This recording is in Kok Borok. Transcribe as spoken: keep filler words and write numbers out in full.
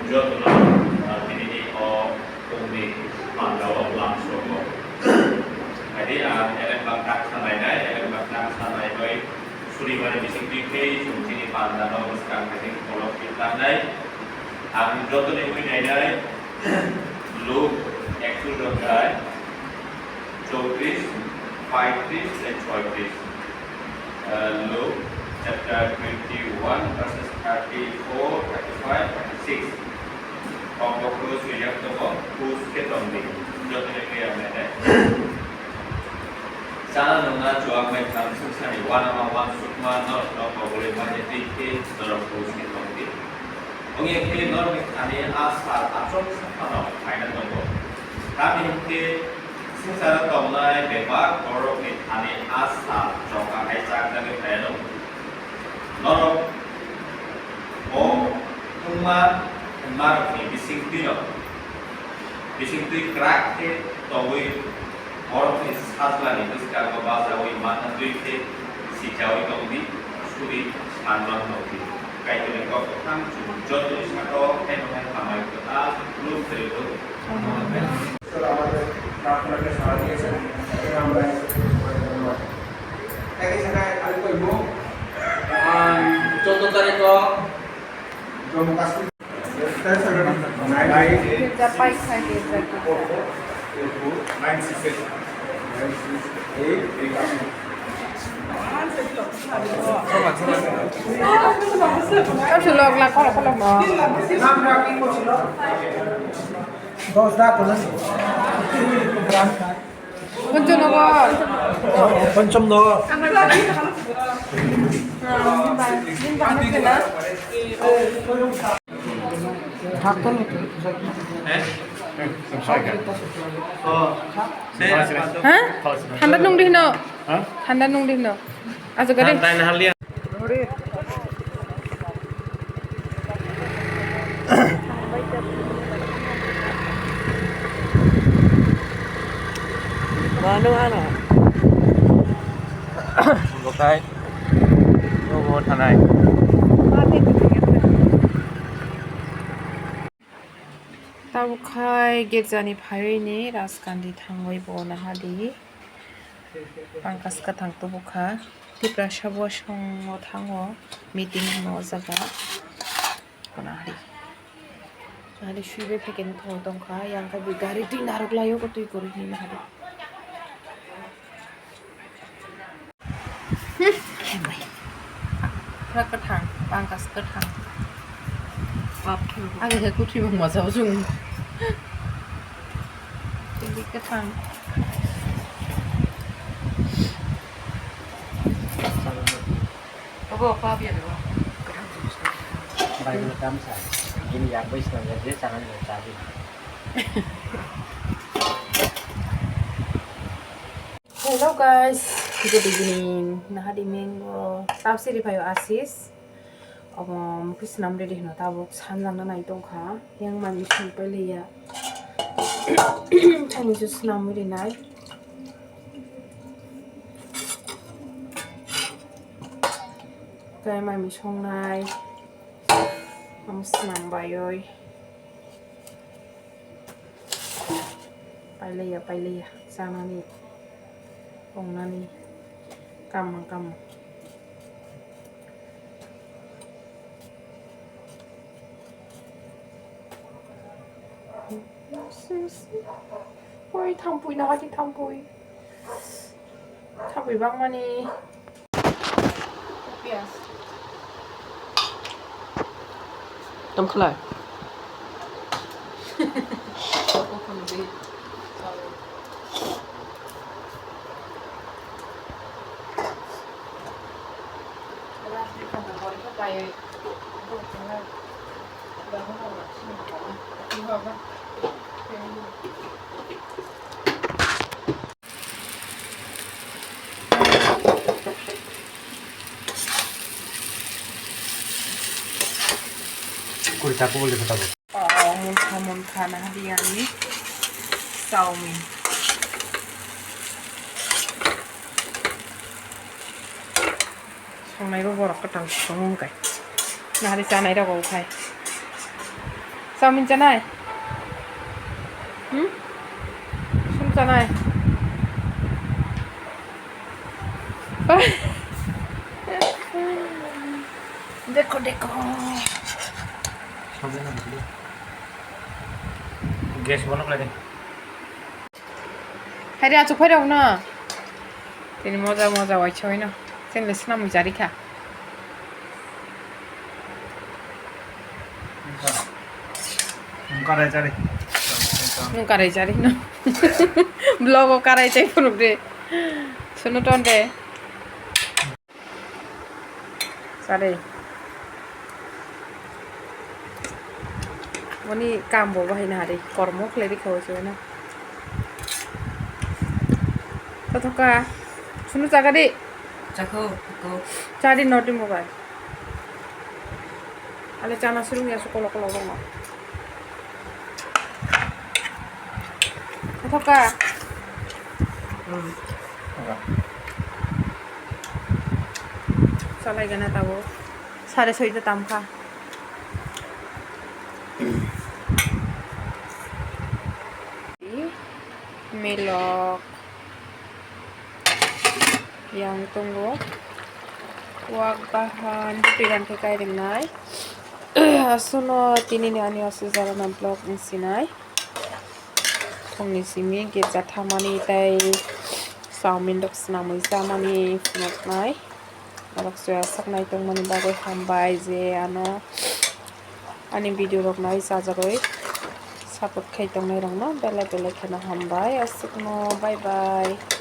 Jotono, ah, tinini o pungni panda o lam sogo. Haidi, ah, eleng bak tak sanai nai, eleng bak tak sanai bai suri mani bising twi khe chwng chini panda no bwskang haidi kolok twi tang nai. Ang jotoni wi nai nai, Luk ekchul rok hai, chowtris, paitris, tei choitris. Uh, Luke chapter twenty-one, verses thirty-four, thirty-five, thirty-six. Kok bokro swijak tongo, pus khe tong di. Jotoni khe ang nai nai. Chana nungna chuak bai thang swngcharni uanama uansukma norokno kobogwi manya twi khe norok pus khe tong di. Wngya khe norokni thani a sal achomsa phano phaina tongo. Tamni hwn khe swngcharo tongnai bebak bororokni thani a sal choka hai chakjagwi phaiano. Norok o wngma hwnmarokni bising twino, bising twi kwrak khe tongwi borokni sajlani bwskango bachaui manna twi khe sichaui tong di, suri sanman tong di. Kaitorni kok kwthang chwng jotoni saka-o khaima hai hamari kwtal phuru pherwi rw. আমাদের প্রার্থনাকে সাড়া দিয়েছেন, এজন্য আমরা ধন্যবাদ। একই সাথে আরেকটা এবং, আম, চোদ্দ তারিখও জম্মু Kashmir Girja pai khai girja. Kau sulok lah, kolok, kolok, no. দশ দাঁত হলো। পঞ্চনগর। পঞ্চমনগর। হ্যাঁ? ঠান্ডা নুংদি হনো। হ্যাঁ? ঠান্ডা নুংদি হনো। আজ গরে। Mano ano? Bukai. Bo bo thanai. Tabuk khai girjani phaiwi ni Rajkandi thangwi bo nahadi. Pankaj kwthang tubu kha. Tiprasa bo songo thango meeting hwnwi o jaga. Kono hari. Hari swiwi phaikhe tong tongkha. Yang khe bo gari twi narwk laio, ko twi kwrwi hinwi hari. Pura kwthang, Pankaj kwthang. Age khe kuthwi bo moja o chwng. Tini kwthang. Obo pa biya bebo. Bai no kam sa. Gini yak bai sa je chana ni cha di. Hello guys, good evening. Nahadi mengo tapsi ri phayo Asis. Obo mukhi swnam ready hino tabuk sanjang na nai tongkha. Yang mani sung pai liya. Thani su swnam ri nai. Kai mami songnai. Ang swnam bai oi. Pailaiya, pailaiya, chanani, tongnani, kamang kamang. Oi, thampui, nahadi thampui. Thampui bangmani. Piyaj. Tamo khlai. Kuri ta kubul de kota bo. Oh, munkha munkha na hadi ani chowmin. Songnai bo borok kwtal song wng kai. Nahari chanai rok o khai. Chowmin chanai? Hmm? Sum chanai? Dekho, dekho. Gas bono khlai de. Hai re, achuk phai rok no. Tini moja moja waisa no. Cheng le swnam jari kha. Nwng karai chari. Nwng karai chari no. Vlog o karai chai phunuk de. Sunu ton de. Chari. Boni kam bo bahai na hari. Kormo khlai ri kha o se na. Kothoka. Sunu chaga di. Chakho, ko. Chari no di mobile. Ale chana surung ya su kolo kolo rongo. Kothoka. Hmm. Salai gana tabo. Sare soita tamkha. Milok. Yang tongo. Wak bahan, twi rang khe kai ringnai. Asuno tini ni ani asu jara na vlog wng sinai. Phungni simi girja thamani tei chowmin rok swnamwi chamani phunuknai. Norok soya sak nai tongmani bagwi hambai je ano ani video rok nai chajagwi support khai tongnai rokno belai belai kheno hambai. Aswkno bye bye.